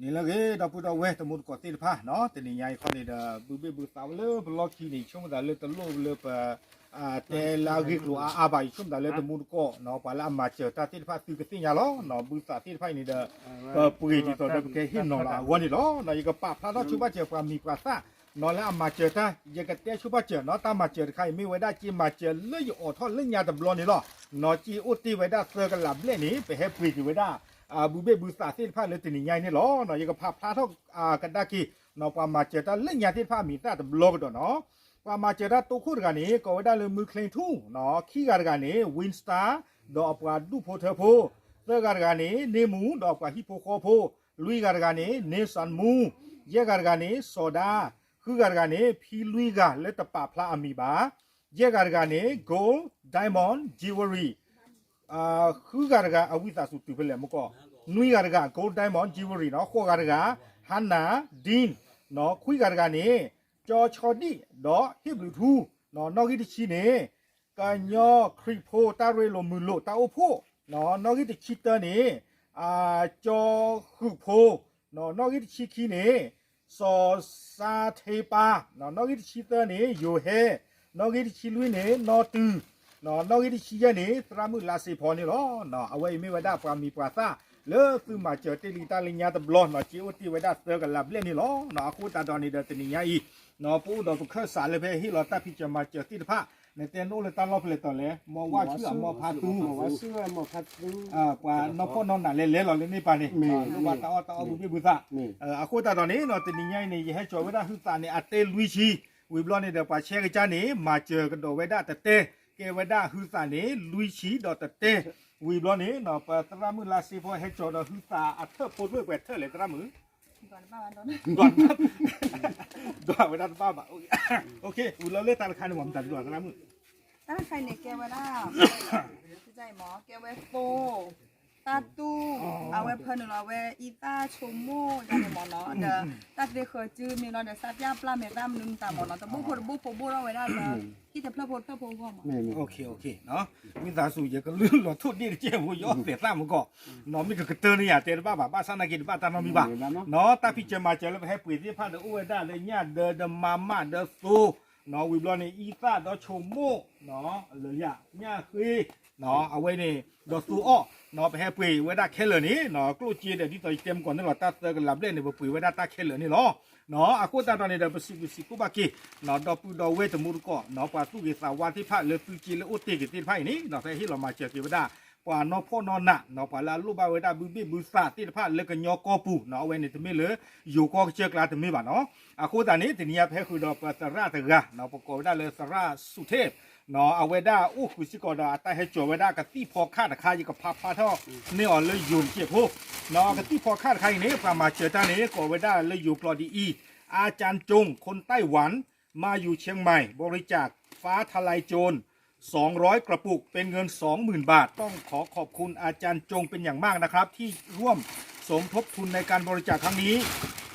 န့ၣ်လၢအဂ့ၤ ဒီပုၢ်ဒီဝဲၢ်တမူတကိးသ့ၣ်တဖၣ်နီၤ, တနံၤညါအံၤခီန့ၣ်ဒီး ဘုဘ့ၣ်ဘုသးဝဲလၢပလီၢ်ခံန့ၣ် ယဆိကမိၣ်သးလၢတလိၣ်လၢပ တဲလၢအဂ့ၢ်ကျိၤအါအါဘၣ်, ယဆိကမိၣ်သးလၢတမူတကိးနီၤ ပှၤလၢအမၤစၢၤတၢ်သ့ၣ်တဖၣ်သုကသ့ၣ်ညါလီၤ. ဘုသးသ့ၣ်တဖၣ်အံၤန့ၣ်ဒီး ပပှ့ၤဒ်သိးဒီးပကဟ့ၣ်နီၤလီၤအဂီၢ်န့ၣ်လီၤ. ယကပာ်ဖျါထီၣ်ဆိဘၣ်စၢၤပှၤမံၤပှၤသၣ်နီၤ လၢအမၤစၢၤတၢ်, ယကတဲဆိဘၣ်စၢၤနီၤ တၢ်မၤစၢၤတခါအံၤ မ့ၢ်ဝဲဒၣ်စ့မၤစၢၤလၢယအိးထီၣ်လၢညါတဘျီန့ၣ်လီၤ. စ့အိၣ်တ့ၢ်ဝဲဒၣ်သၢကလးဘျဲၣ်န့ၣ် ပဟဲပှ့ၤက့ၤဝဲဒၣ် ဘုဘ့ၣ်ဘုသးသ့ၣ်တဖၣ်လၢတနံၤညါအံၤန့ၣ်လီၤ. ယကဖးဖျါထီၣ်ကဒါက့ၤ ပှၤမၤစၢၤတၢ်လၢညါသ့ၣ်တဖၣ်အမံၤသၣ်တဘျီကဒီးနီၤ. ပှၤမၤစၢၤတၢ်တိခိၣ်တဂၤန့ၣ် ကိးဝဲဒၣ်လၢမုၢ်ချ့ထူၣ်, ခံဂၤတဂၤန့ၣ် Winstar ဒီးအပှၤဒူၣ်ဖိထၢဖိ, သၢဂၤတဂၤန့ၣ် န့ၢ်မူ ဒီးအပှၤဟံၣ်ဖိဃီဖိ, လွံၢ်ဂၤတဂၤန့ၣ် န့ၢ်စၣ်မူ, ယဲၢ်ဂၤတဂၤန့ၣ် စီၤဒါ, ဃုဂၤတဂၤန့ၣ် ဖံလွံၢ်ဂၤလၢတပာ်ဖျါအမံၤဘၣ်, ယဲၢ်ဂၤတဂၤန့ၣ် Gold Diamond Jewelry ဃုဂၤတဂၤ အဝံသးစူၤတုၤဖဲလဲၣ်မ့ၢ်ကီး, နွံဂၤတဂၤ Gold Diamond Jewelry နီၤ, ဃိးဂၤတဂၤ Hannah Dean နီၤ, ခွံဂၤတဂၤန့ၣ် ကၠီဆီဒံၣ် ဒီးဟ့ၣ်ဘျုးထူ နီၤ, နီၣ်ဂံၢ်တဆံန့ၣ် ကညီခရံာ်ဖိတၢ်ရ့လိာ်မုာ်လိာ်တၢ်အိၣ်ဖှိၣ်, နီၣ်ဂံၢ်တဆံတၢန့ၣ် ကၠီဃုာ်ဖိ, နီၣ်ဂံၢ်တဆံခံန့ၣ် စီၤစါထ့ပၢ်, နီၣ်ဂံၢ်တဆံသၢန့ၣ် ယိၤဟဲ, နီၣ်ဂံၢ်တဆံလွံၢ်န့ၣ် နီၢ်တုၤ, နီၣ်ဂံၢ်တဆံယဲၢ်န့ၣ် သရၣ်မုၣ်လါစ့ဖီန့ၣ်လီၤ. အဝဲအံၤမ့ၢ်ဝဲဒၣ်ပှၤမံၤပှၤသၣ်လၢသုမၤစၢၤတ့ၢ်လံတၢ်လၢညါတဘျီနီၤ, စ့အိၣ်တ့ၢ်ဝဲဒၣ်သၢကလးဘျဲၣ်န့ၣ်လီၤ. အဃိသတးဒီးန့ၣ်ဒီးတနံၤညါအံၤ ပအိၣ်ဒီးပခၢၣ်စးလၢဖဲဟ့ၣ်လီၤတၢ်ဖံးစၢၤမၤစၢၤသ့ၣ်တဖၣ်, နတဲနအိၣ်လၢတၢ်လီၢ်ဖဲလဲၣ်တီၤလဲၣ်, မီဝါဆူၣ်အမီဖါသူ ပှၤနီၢ်ဖှီၣ်နီၢ်နးလဲၤလဲၤလီၤလၢန့ၣ်ပၤန့ၣ်, လိၣ်ဘၣ်တၢ်အီၣ်တၢ်အီဘုဘ့ၣ်ဘုသး. အဃိသတးဒီးန့ၣ် တနံၤညါအံၤန့ၣ် ယဟဲကၠီၤဝဲဒၣ်ဟုသးန့ၣ် အတဲလွံၢ်ဆံ, ဝံၤဘျီန့ၣ်ဒီးပှၤဆဲကစၢ်န့ၣ် မၤစၢၤကဒီးဝဲဒၣ်တတဲ, ကဲဝဲဒၣ်ဟုသးန့ၣ် လွံၢ်ဆံဒီးတတဲ, ဝံၤဘျီန့ၣ် ပသရၣ်မုၣ်လါစ့ဖီဟဲကၠီၤဒီးဟုသးအထၢၣ်ဖိတဖျၢၣ်ပှဲၤထၢၣ်လဲၣ် သရၣ်မုၣ် ဒွးဝဲဒၣ်တဘၣ်ဘၣ်, ဝံၤလီၤလၢတၢ်တခါန့ၣ် မ့ၢ်မတၤတဒွးသရၣ်မုၣ်, တၢ်တခါန့ၣ်ကဲဝဲဒၣ် ကဲဝဲသိ တၢ်တူၢ်, အဝဲဖၢနုာ်လီၤဝဲအံသၣ်ဆိကမိၣ်ယါန့ၣ်မ့ၢ်နီၤ, ဒီးတၢ်သ့ဃၢၤစုမ့ၢ်နီၤ, ဒီးစးပျၢ်ပျၢ်မဲာ်သၣ်မနုၤမတၤမ့ၢ်နီၤ, တဘိၣ်ဖိတဘိၣ်ဖိဘိၣ်ထီၣ်ဝဲဒၣ်လၢ ဟံၣ်တဖျၢၣ်ဖိတဖျၢၣ်ဖိအဂီၢ်မ့ၢ်နီၤ. ဝံသးစူၤ ယကလုၢ်လီၤထိၣ်ဒ့ၣ်တကဲၢ်ဖိ ယအီၣ်သဲးသၣ်မ့ၢ်ကီး, နီၢ်မ့ၢ်ကကတၢၢ်န့ၢ်ယၤတဲတဘၣ်ဘၣ်, ဘၣ်ဆၣ်နာ်က့တဘၣ်တၢ်နီတမံၤဘၣ်, နီၢ်တၢ်ဖံးစၢၤမၤစၢၤလၢပဟဲပှ့ၤသ့ၣ်တဖၣ်ဒီးအိၣ်ဝဲဒၣ်လၢညၣ်ဒၢဒီးမါမၣ်ဒီးသိ နီၢ်ဝံၤဘျီန့ၣ် အံသၣ်ဒီးဆိကမိၣ်, လၢညၣ်ဃ့, အဝဲန့ၣ် ဒီးသိအီၣ်, နီၢ်ပဟဲပှ့ၤဝဲဒၣ်ခဲလၢာ်န့ၣ် နီၢ်ကျိၣ်စ့ဒီးဒ်သိးယတဲမ့ၢ်ကီးန့ၣ်လီၤ, တၢ်သၢကလးဘျဲၣ်န့ၣ် ပပှ့ၤဝဲဒၣ်တၢ်ခဲလၢာ်န့ၣ်လီၤ. နီၢ်အဃိသတးဒီးန့ၣ်ဒီး ပစံးဘျုးစံးဖှိၣ်ဘၣ်က့ၤ နီၢ် ဒီပုၢ်ဒီဝဲၢ်တမူတကိး နီၢ်ပှၤသူၣ်ဂ့ၤသးဝါသ့ၣ်တဖၣ်လၢသုစ့လၢအိၣ်တ့ၢ်က့ၤသ့ၣ်တဖၣ်အံၤန့ၣ် နီၢ်ဖဲဟ့ၣ်လီၤမၤစၢၤက့ၤဝဲဒၣ် ပှၤနီၢ်ဖှီၣ်နီၢ်နး နီၢ်ပှၤလၢအလိၣ်ဘၣ်ဝဲဒၣ်ဘုဘ့ၣ်ဘုသးသ့ၣ်တဖၣ်လၢကညီကီၢ်ပူၤ နီၢ်အဝဲန့ၣ်တမ့ၢ်လၢ ယိၤကီၢ်ကစၢၢ်ကျါတမ့ၢ်ဘၣ်နီၢ်. အဃိသတးန့ၣ် တနံၤအံၤပဟဲဃုာ်ဒီးပသရၣ်တဂၤ နီၢ်ပကိးဝဲဒၣ်လၢသရၣ်စူၤထ့း နီၢ်အဝဲဒၣ်အိၣ်ဃုာ်စ့ၢ်ကီးဒီး အတၢ်ဟဲကၠီၤဝဲဒၣ်ကသံၣ်ဖီခၣ်တခါ ယကဖးဖျါထီၣ်န့ၢ်အီၤလၢယိၤတစဲးဖိ နီၢ်ကသံၣ်ဖီခၣ်တခါအံၤန့ၣ် ပှၤမၤစၢၤတၢ်န့ၣ် ကိးဝဲဒၣ်လၢယိၤကျိာ်ဒ်အံၤ, อาจารย์จง คนไต้หวัน มาอยู่เชียงใหม่ บริจาคฟ้าทะลายโจร สองร้อยกระปุก เป็นเงิน สองหมื่นบาท ต้องขอขอบคุณอาจารย์จงเป็นอย่างมากนะครับ ที่ร่วมสมทบทุนในการบริจาคครั้งนี้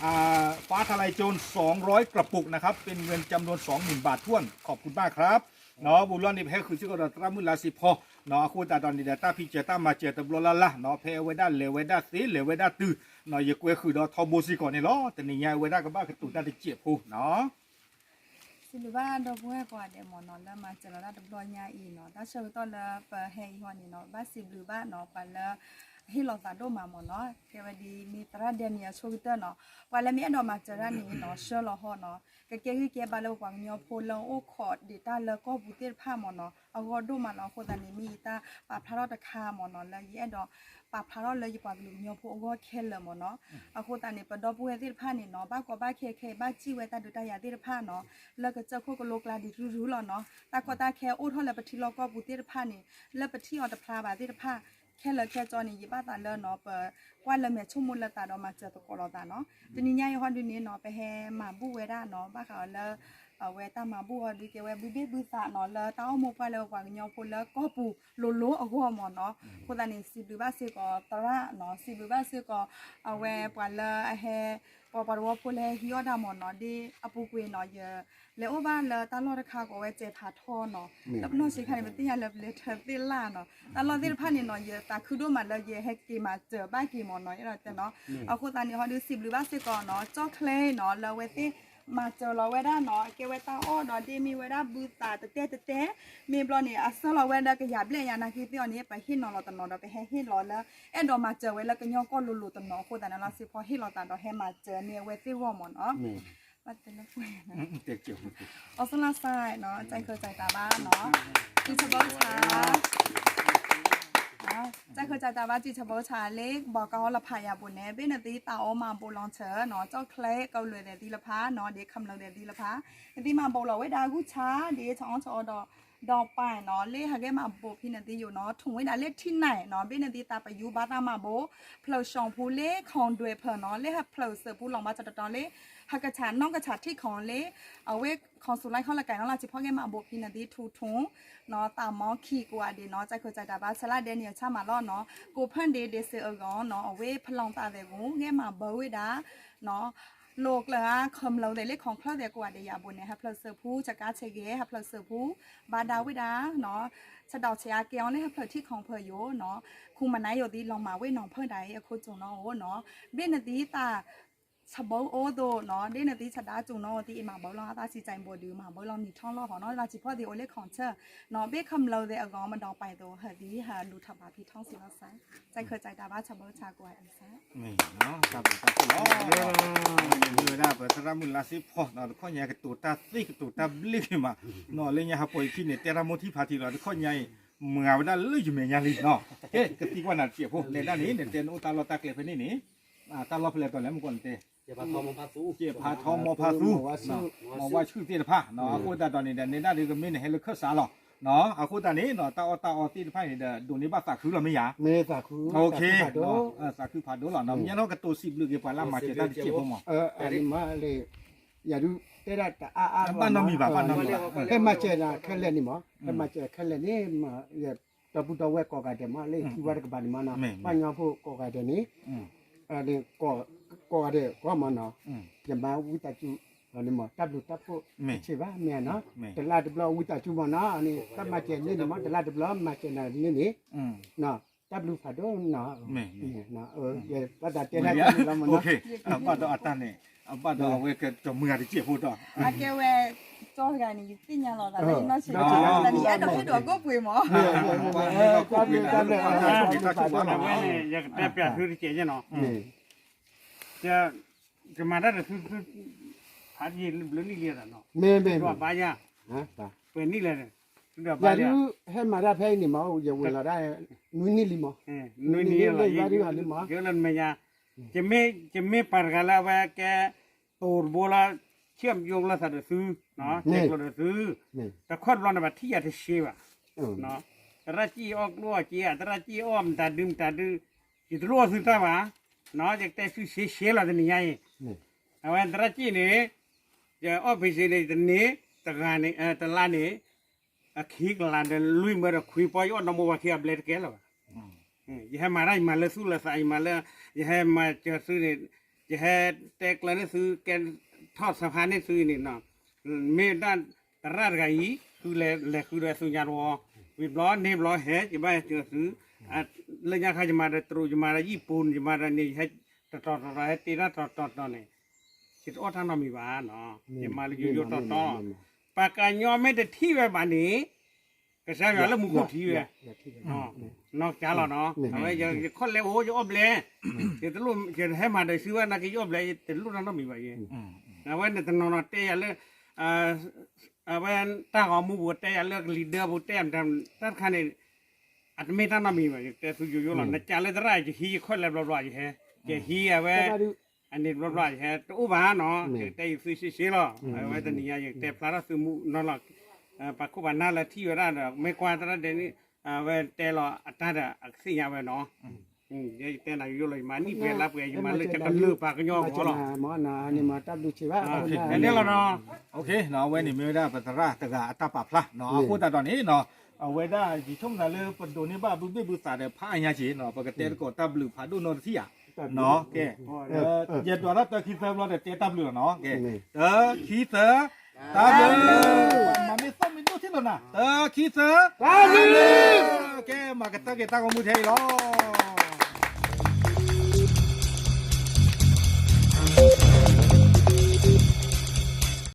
อ่า ฟ้าทะลายโจร สองร้อยกระปุกนะครับ เป็นเงินจำนวน สองหมื่นบาทถ้วน ขอบคุณมากครับ နီၢ် ဝံၤလီၤန့ၣ် ပဟဲဃုာ်စ့ၢ်ကီးဒီးသရၣ်မုၣ်လါစ့ဖီ နီၢ် အဃိသတးဒီးန့ၣ်ဒီး တၢ်ဖံးစၢၤတၢ်မၤစၢၤတဘျီလၢ်လၢ် နီၢ် ဖဲအဝဲဒၣ်လဲၤဝဲဒၣ်သ့ လဲၤဝဲဒၣ်တုၤ နီၢ် ယကွဲဃုာ်ဒီးထီဘိစ့ၢ်ကီးန့ၣ်လီၤ. တနံၤညါအဝဲဒၣ်ကဘၣ်ကတိၤတၢ်တစဲးဖိ နီၢ် စံးဘျုးဘၣ်ဒီပုၢ်ဝဲၢ်ကိးဂၤဒဲးမ့ၢ်နီၢ် လၢမၤစၢၤလီၤတၢ်တဘျီညါအံၤနီၢ် တၢ်ဆၢကတီၢ်လၢပဟဲအံၤဟီန့ၣ်နီၢ် ဘၣ်စံးဘျုးဘၣ်နီၢ် ပှၤလၢ ဟ့ၣ်လီၤသးဒိၣ်မးမ့ၢ်နီၢ် ကဲဝဲဒ်မ့ၢ်သရၣ်ဒဲး န့ၣ် အဆိကတၢၢ်နီၢ် ပှၤလၢမ့ၢ်အဲၣ်ဒိးမၤစၢၤတၢ်န့ၣ်နီၢ် ဆှၢလီၤဟီနီၢ် ကကဲဂံၢ်ကဲဘါလၢပပှၤကညီဖိလၢအိၣ်ခိးဒံးတၢ်လၢကီၢ်ပူၤသ့ၣ်တဖၣ်မ့ၢ်နီၢ် အဂီၢ်ဒိၣ်မးလီၤ. အဃိသတးန့ၣ် မ့ၢ်ယတၢ်ပာ်ဖျါထီၣ်တခါမ့ၢ်နီၢ် လၢယအဲၣ်ဒိးပာ်ဖျါထီၣ်လၢယပှၤကလုာ်ကညီဖိအဂီၢ်ခဲလၢာ်မ့ၢ်နီၢ် အဃိသတးန့ၣ် ပဒီပုၢ်ဝဲၢ်သ့ၣ်တဖၣ်န့ၣ်နီၢ် ဘၣ်ကီဘၣ်ခဲခဲအံၤ ဘၣ်စံၣ်ဝဲတၢ်ဒုးတၢ်ယၤသ့ၣ်တဖၣ်နီၢ် လၢကစၢၢ်ခိၣ်ကလိကျါဒံးတုၤတုၤလီၤနီၢ် တၢ်ကီတၢ်ခဲအိၣ်ထီၣ်လၢပထံလီၢ်ကီၢ်ပူၤသ့ၣ်တဖၣ်န့ၣ် လၢပထံၣ်အီၤတဖျါဘၣ်သ့ၣ်တဖၣ် ခဲလၢာ်ခဲဆ့န့ၣ် ယဘၣ်သးလၢနီၢ် ပကွၢ်လၢမဲာ်ဆိကမိၣ်လၢသးဒီးမၤစၢၤသကိးလိာ်သးနီၢ် တနံၤညါအံၤဟီဒုန့ၣ်နီၢ် ပဟဲမၤဘူၣ်ဝဲဒၣ်နီၢ် ဘၣ်ဃးအီၤလၢ အဝဲတၢ်မၤဘူၣ်အီၤဒုးကဲဝဲဘုဘ့ၣ်ဘုသးနီၤ လၢတၢ်အိၣ်မူပှၢ်လၢပှၤကညီဖိလၢကီၢ်ပူၤလိၤလိၤအဂီၢ်မ့ၢ်နီၤ. အဃိသတးန့ၣ် စံးဘျုးဘၣ်စ့ၢ်ကီးသရၣ်နီၤ စံးဘျုးဘၣ်စ့ၢ်ကီး အဝဲပှၤလၢအဟဲ ပှၤပှၤတဝီဖိလၢဟဲဟံးအီၣ်တၢ်မ့ၢ်နီၤ ဒ်အပူၤကွံာ်နီၤ ယလဲၤအိၣ်ဘၣ်လၢတၢ်လီၢ်တခါကိးဝဲစဲးဖးထီနီၤ တနီၢ်ဆံးခါန့ၣ် ပသ့ၣ်ညါလၢပလဲၤထၢသ့ၣ်လၢ်နီၤ တၢ်လီၢ်သ့ၣ်တဖၣ်န့ၣ်နီၤ ယသးခုဒိၣ်မးလၢယဟဲက့ၤမၤစၢၤဘၣ်က့ၤမ့ၢ်နီၤ အဲၣ်ဒိးတဲနီၤ. အဃိသတးန့ၣ် ဟီဒုးစံးဘျုးဘၣ်စ့ၢ်ကီးနီၤ ကၠီၣ်ချ့နီၤ လၢအဝဲသ့ၣ်မၤစၢၤလီၤဝဲဒၣ်နီၤ ကဲဝဲတၢ်အီၣ်ဒီးဒ့မ့ၢ်ဝဲဒၣ်ဘုသးတတဲတတဲ မ့ၢ်ဘျီန့ၣ် အဆၢလီၤဝဲဒၣ်ကယၤဘျဲၣ်ညါနာ်က့သ့ၣ်အီၤန့ၣ် ပဟ့ၣ်နီၤလီၤတနီၤဒီး ပဟဲဟ့ၣ်လီၤလၢ အဲၣ်ဒိးမၤစၢၤဝဲလၢကညီကီၢ်လိၤလိၤတနီၤအဃိသတးန့ၣ်လီၤ စံးဖီဟ့ၣ်လီၤသးဒီးဟဲမၤစၢၤန့ၢ်အဝဲသ့ၣ်ဂီၢ်မ့ၢ်နီၤ. အီစလါစဲနီၤ ကၠဲးခိၣ်ကၠဲးတၢ်ဘါနီၤ စံးဆဘီဆၣ် ကၠဲးခိၣ်ကၠဲးတၢ်ဘါ စံးဆဘီဆၣ်လၢ ဘီကီလဖးယၤပူၤန့ၣ် ဘ့ၣ်နသံသးအိၣ်မၤဘိးလီၤဆၢနီၤ ကၠီၣ်ချ့ကီၢ်လွဲၢ်သဲးသံလဖးနီၤ ဒ်ခမျၢၢ်သဲးသံလဖး နသံမၤဘိးလီၤဝဲဒၣ်ဂုၢ်ဆါ ဒ်ဆအီၣ်ဆအီဒီး ဒီးပၢ်နီၤ လၢဟးဂဲၤမၤဘိးဖဲနသံယိာ်နီၤ ထုးဝဲဒၣ်လၢထံနၢ်နီၤ ဘ့ၣ်နသံသးပယူၤဘါသးမၤဘိး ဖျၢၣ်စီၤဖူလၢခီၣ်ဒွဲၣ်ဖၢၣ်နီၤ လၢဟးဖျၢၣ်စၢၤဖူလီၤမၤစၢၤတတီၤလၢ ဟးကဆးနီၢ်ကဆးထံၣ်ခီလၢ အဝဲ ခီၣ်စူၤလါခီလၢကဲနီၤ လၢစံးဖီကဲမၤဘိးဖဲနသံထူထူ နီၤသးမီခံကိးဂၤဒဲးနီၤ ကၠဲးခိၣ်ကၠဲးတၢ်ဘါ ဆၢလၢဒဲနံၣ်အဆၢမးလီၤနီၤ ကိးဖၢၣ်ဒ့ဒ့စၢၤအဂီၢ်နီၤ အဝဲဖလီၣ်သးသဲးဂူၤ ဂဲၤမၤဘၢဝဲဒၣ် လိာ်ကျၢၤဧါ ခမျၢၢ်သဲးလၢခီၣ်ချၢသဲးကိးဂၤဒဲးယၤဘိးန့ၣ် ဟးဖျၢၣ်စၢၤဖူ ဆကါဆဲးဂဲၤ ဟးဖျၢၣ်စၢၤဖူ ဘါဒါဝဲဒၣ်နီၤ ဆဒိးဆဲးအါကဲအီၤလၢဟးဖျၢၣ်ထံၣ်ခီၣ်ဖၢၣ်ယိာ်နီၤ ခူမနၤယိာ်သံလီၤမၤဝဲနီၤဖၢၣ်ဒၣ်အံၤ အခိၣ်ကၠိနီၤအိၣ်နီၤ ဘ့ၣ်နသံသး ဆဘိအိၣ်သိးနီၤ ဒ်နသံဆဒါကၠိနီၤအိၣ်သံအံၤမၤဘၢလီၤ အသးစံးစဲးဘိးဒုးမၤဘၢလီၤနံၣ်ထီၣ်လီၤဟီနီၤ လၢစံးဖီသံးအိၣ်လၢခီၣ်ဆၢနီၤ ဘ့ၣ်ခမျၢၢ်သဲးအဂီၢ်မဒီးပာ်သိး ဟၢၣ်သံဟၢၣ်လူၤထီၣ်ဘးဖံထီၣ်စံးလီၤစဲး ကၠဲးခိၣ်ကၠဲးတၢ်ဘါ ဆဘိဆၣ်ကိးဂၤဒဲးစဲး တၢ်ဘျုးတၢ်ဖှိၣ်လီၤ မ့ၢ်ဝဲဒၣ်ပသရၣ်မုၣ်လါစ့ဖီနီၤ တခီညါကတိၤတၢ်သ့ကတိၤတၢ်ဘျ့က့ၤမးနီၤ လၢညါဟးပှဲၤအခံန့ၣ် တဲတၢ်မိၢ်ထံဖးထံလီၤ တခီညါအံၤ မုၢ်ဂၤဝဲဒၣ်လၢယမဲာ်ညါလံနီၤ ကဲ ကသံကွၢ်နၤတစဲးဖိ လဲၤဒၣ်န့ၣ် နတဲနအိၣ်တၢ်လီၢ်တၢ်ကျဲဖဲန့ၣ်န့ၣ် တၢ်လီၢ်ဖဲလဲၣ်တီၤလဲၣ်မ့ၢ်ကီးနတဲ ကဲဖးထီမီဖးသူ မီဝါဆူၣ်သ့ၣ်တဖၣ်နီၤ အဃိသတးဒီးန့ၣ်ဒီး နဲဒၣ်ဒုးကမ့ၢ်နဟဲလၢခၢၣ်စးလီၤနီၤ အဃိသတးန့ၣ်နီၤ တၢ်အီၣ်တၢ်အီသ့ၣ်တဖၣ်န့ၣ်ဒီး ဒိးန့ၢ်ဘၣ်သးခုလီၤမ့ၢ်ယၤ သးခုဖးဒိၣ်လီၤနီၤ မ့ၢ်နီၤကတိၤစံးဘျုးက့ၤပှၤလၢအမၤစၢၤတၢ်တစဲးဖိမး ယၤဒုး တဲဒၣ်တအါအါဘၣ်နီတမံၤဘၣ် ဘၣ်နီတမံၤဘၣ် ဟဲမၤစၢၤနၤခဲလၢာ်န့ၣ်မး ဟဲမၤစၢၤခဲလၢာ်န့ၣ် ဒီပုၢ်ဒီဝဲၢ်ကိးဂၤဒဲးမး လၢထံဝဲတကပၤန့ၣ်မးနီၤ ပှၤကညီဖိကိးဂၤဒဲးန့ၣ် ကိးဂၤဒဲးကိးမးနီၤ ယမၤဝံသးစူၤ န့ၣ်မး တၢ်ဘျုးတၢ်ဖှိၣ်တဆံးဘၣ်မ့ၢ်နီၤ တလါတဘျီဝံသးစူၤမးနီၤ န့ၣ် တၢ်မၤစၢၤန့ၣ်န့ၣ်မး တလါတဘျီမၤစၢၤနၤန့ၣ်န့ၣ် တၢ်ဘျုးဖးဒိၣ်နီၤ ဘၣ်သးတဲတၢ်လီၤမးနီၤ ဘၣ်ဒီးအတၢ်န့ၣ် အဘၣ်ဒီးအဝဲကတိၤမုၢ်ဂၤတစဲးဖိဒီး အကဲဝဲ ကၠီတဂၤန့ၣ် ယသ့ၣ်ညါလီၤသးလၢယနီၢ်ဆံး တၢ်န့ၣ်အဲၣ်ဒိးဟ့ၣ်ဒိးကိးပှ့ၤမး တၢ်ဘျုးတၢ်ဖှိၣ် အဝဲန့ၣ် ယကတဲပျးသုတစဲးနီၤ ကမၤတၢ်ဒီးသု ဖးယံာ်ဘျုးနံၣ်လံတၢ်နီၤ မ့ၢ်မ့ၢ် ဒွးဘါယါ ပှဲၤနံၣ်လဲၣ် ဒွးဘါယါ ယၤဒုး ဟဲမၤတၢ်ဖဲအံၤန့ၣ်မး ယဝဲၤလီၤဒၣ် နွံနံၣ်လံမး နွံနံၣ်လံ ယၤဒုးဟးလံမး ယလၢမဲာ်ညါ ယမ့ၢ်ပှၤတဂၤလၢအဝဲကဲ တိၤတဘိလၢ ဆံၣ်ယိလၢသးဒီးသု ကဲကျိၤဒီးသု တခီတဘျီန့ၣ်ဘၣ်ထံၣ်ယၤတရှဲဘၣ် သရၣ်စံၣ်အီၣ်ကျိၣ်အီၣ်က့ သရၣ်စံၣ်အီၣ်မတၤဒုမတၤဒု ယတလိၣ်အီၣ်သုတၢ်ဘၣ် ယကတဲဆူရှဲရှဲလီၤတနံၤညါအံၤ အဝဲသရၣ်စံၣ်န့ၣ် ယအီၣ်ဖံးစ့န့ၣ် တန့ၢ် တဂၤန့ၣ် တလါန့ၣ် အခံကလးဒီးလွံၢ်မၢဒီးခွံပီ ယအီၣ်နီၢ်မိၢ်ဝၤခံအဘျဲတကဲလၢၤဘၣ် ယဟဲမၤတၢ် ယမၤလၢသူၣ်လၢသး ယမၤလၢ ယဟဲမၤစၢၤသုန့ၣ် ယဟဲတဲကျၢၤန့ၢ်သု ကဲထီၣ်စဖါန့ၢ်သုန့ၣ်နီၤ မ့ၢ်ဒၣ်သရၣ်တဂၤအံၤ သုလဲၤလဲၤဃုဒီးသူညါတဝီ ဝံၤဘျီန့ၣ်ဘျီဟဲ ယဘၣ်ဟဲစၢၤသု လၢညါခါယမၤဒီးတရူး ယမၤဒီးယံၣ်ပူၤ ယမၤဒီးန့ၣ် ယဟဲတတီၤတီၤတီၤ ဟဲတ့တၢ်တီၤတီၤတီၤန့ၣ် ယတအီၣ်တၢ်နီတမံၤဘၣ်နီၤ ယမၤလၢယိယိတီတီၤ ပှၤကညီမ့ၢ်တထံၣ်ဝဲဘၣ်န့ၣ် ကစၢ်ယွၤလၢမူခိၣ်ထံၣ်ဝဲ နီၢ်ကစၢ်လီၤနီၤ အဝဲယခီၣ်လဲအိၣ် ယအီၣ်ဘျဲ ယတလိၣ် ယဟဲမၤဒီးစုဝဲနာ်က့ ယအီၣ်ဘျဲ ယတလိၣ်တၢ်နီတမံၤဘၣ်ယဲ အဝဲန့ၣ်တနီၤနီၤတဲယၤလၢ အဝဲတၢ်ဂီၤမူပူၤတဲယၤလၢကလံၤဒၢပူၤတဲယၤ တၢ်တခါန့ၣ် အတမ့ၢ်တၢ်နီတမံၤဘၣ် ယတဲသုယိယိလီၤ နကးလၢသရၣ် ယဟံးယခီၣ်လဲဘျီဘျီ ယဟဲ ယဟံးအဝဲ အန့ၣ်ဘျီဘျီ ယဟဲတအိၣ်ဘၣ်နီၤ ယကတဲယသုရှဲရှဲလီၤ အဝဲတနံၤညါ ယကတဲဖျါထီၣ်သုမူနီၤလီၤ ပှၤခိၣ်ပှၤနၢ်လၢထံၣ်ဝဲဒၣ်ဒီး မ့ၢ်ကွၢ်သရၣ်ဒဲးန့ၣ် အဝဲတဲလီၤအတၢ်ဒီး အကသ့ၣ်ညါဝဲနီၤ ယတဲနၤယိလီၤ ယမၤနံၣ်ပှဲၤလါပှဲၤ ယမၤလၢကကလုာ်ပှၤကညီအဂီၢ်လီၤ. မ့ၢ်နီၤ အန့ၣ်မၤတၢ်ဘျုးဆံးဘၣ် န့ၣ်လီၤနီၤ. အဝဲန့ၣ်မ့ၢ်ဝဲဒၣ်ပသရၣ်တဂၤအတၢ်ပာ်ဖျါနီၤ. အဃိသတးဒီးန့ၣ်နီၤ အဝဲဒၣ်ယဆိကမိၣ်သးလၢပဒိးန့ၢ်ဘၣ်ဘုဘ့ၣ်ဘုသးဒီးဖးအါညါက့ၤနီၤ ပကတဲသကိးတၢ်ဘျုးဖးဒိၣ်နီတထံၣ်ဧါ. ကဲ ယဒွးထီၣ်တၢခံသၢဘျီဒီးတဲတၢ်ဘျုးလီၤနီၤ. ကဲ တၢခံသၢ တၢ်ဘျုး မၤမ့ၢ်သီၣ်မ့ၢ်ဒိၣ်ထံၣ်လီၤနၤ တၢခံသၢ တၢ်ဘျုး ကဲ မၤကတၢၢ်က့ၤတၢ်ဂီၤမူထဲအံၤလီၤ.